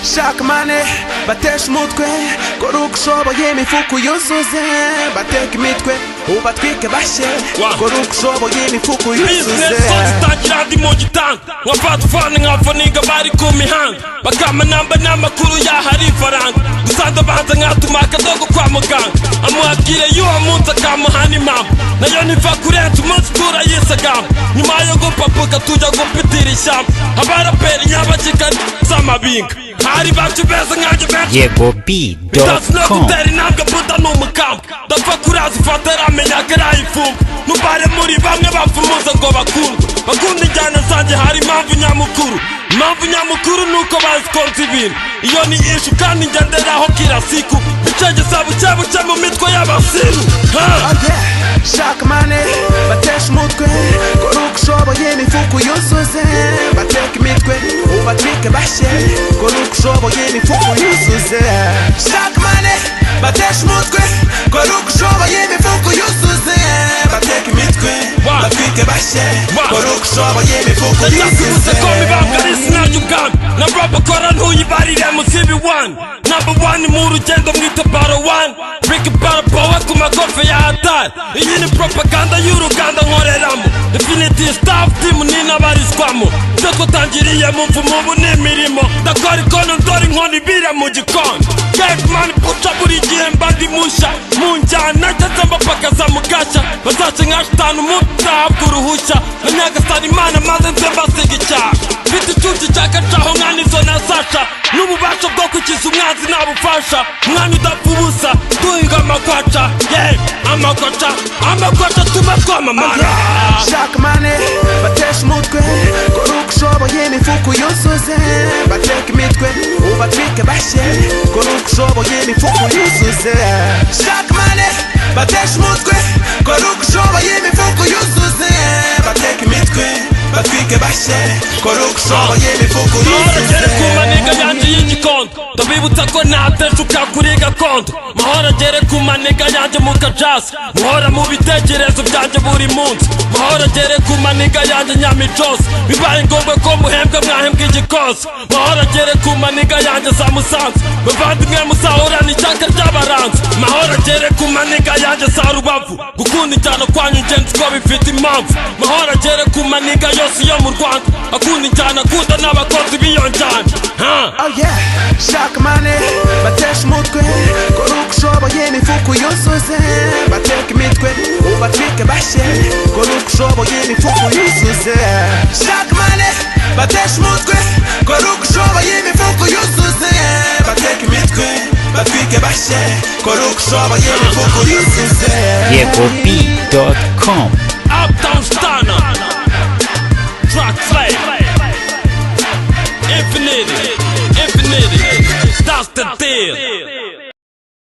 Shaka money, batesha umutwe. Kora uko ushoboye imifuko yuzuze. Bateka imitwe, ubatwike bashye. Kora uko ushoboye imifuko yuzuze. Business zitangira ndi mu gitanda, nkafata fani, nkafaniga bari ku mihanda, bakama namba n'amakuru yahari ifaranga gusa. Ndabanza nkatuma akadogo kwa muganga, amuhabwire y'uwo munsi, akamuha n'impamvu nayo niva kurenza umunsi turayisagamba. Nyuma yo gupapuka tujya gupitira ishyamba, abaraperi nyabakika z'amabinga hari bacu beza nkanjye benshi. Yego Bitazi no B.com. gutera intambwe, buda ni umukambwe, ndapfa kuraza ufata aramenya ko arayifumba. Nubare muri bamwe bapfumuza ngo bakundwe, bakunda injyana zanjye, hari impamvu nyamukuru. Impamvu nyamukuru ni uko bazi ko nzi ibintu. Iyo ni issue kandi ngenderaho kila siku, bicengeza buke buke mu mitwe y'abasiru, ha! Oh yeah. Shaka money, batesha umutwe. Kora uko ushoboye imifuko yuzuze. Bateka imitwe, ubatwike bashye. Kora uko ushoboye imifuko yuzuze. Shaka money, batesha umutwe. Kora uko ushoboye imifuko yuzuze. Bateka imitwe, batwike bashye. Kora uko ushoboye imifuko Ndacyakubutse yuzuze. ko mibambwe ari izina ry'ubwami na rap akora ntuyibarire musibi one number one mu rugendo mwite baro one Rick Baro power ku makofe ya hatari. Iyi ni propaganda y'uruganda nkoreramo, Infinity Staff Team ninabarizwamo. Ibyo twatangiriye mu mvumo ubu ni imirimo. Ndakora ikono, ndora inkono ibira mu gikoni. Get money puca, buri gihe mba ndi mushya mu njyana ndetse mbapakaza mu gashya. Bazace nka shitani umunsi nzahabwa uruhushya na Nyagasani Imana, maze nze mbasiga icyaha. Mfite icyuki cyakacaho nka nizo na Sasha, n'ububasha bwo kwikiza umwanzi nabufasha. Umwanya udapfa ubusa, duhinga amakwaca, yeah, amakwaca, amakwaca tuma twamamara. Shaka money, batesha umutwe. Kora uko ushoboye imifuko yuzuze. Bateka imitwe, ubatwike bashye. Kora uko ushoboye imifuko yuzuze. Shaka money, batesha umutwe. Kora uko ushoboye imifuko yuzuze. Bateka imitwe, batwike bashye. Kora uko ushoboye imifuko Mahoro agere ku yuzuze. Maniga yanjye y'igikondo, ndabibutsa ko ntateshuka kuri gakondo. Mahoro agere ku maniga yanjye mu kajasi, muhora mu bitekerezo byanjye buri munsi. Mahoro agere ku maniga yanjye nyamijose, bibaye ngombwa ko muhembwa mwahembwa igikosi. Mahoro agere ku maniga yanjye za Musanze, bavandimwe muzahorana ishyaka ry'abaranzi. Mahoro agere ku maniga yanjye za Rubavu, gukunda injyana kwanyu ingenzi ko bifite impamvu. Mahoro agere ku maniga yose yo mu Rwanda akunda injyana, akunda n'abakozi b'iyo njyana, ha! Oh yeah, shaka money, batesha umutwe. Kora uko ushoboye imifuko yuzuze. Bateka imitwe, ubatwike bashye. Kora uko ushoboye imifuko yuzuze. Shaka money, batesha umutwe. Kora uko ushoboye imifuko yuzuze. Bateka imitwe, batwike bashye. Kora uko ushoboye imifuko yuzuze. Yego B.com. Uptown Stunner, Truck Slave, Infinity, Infinity, that's the deal.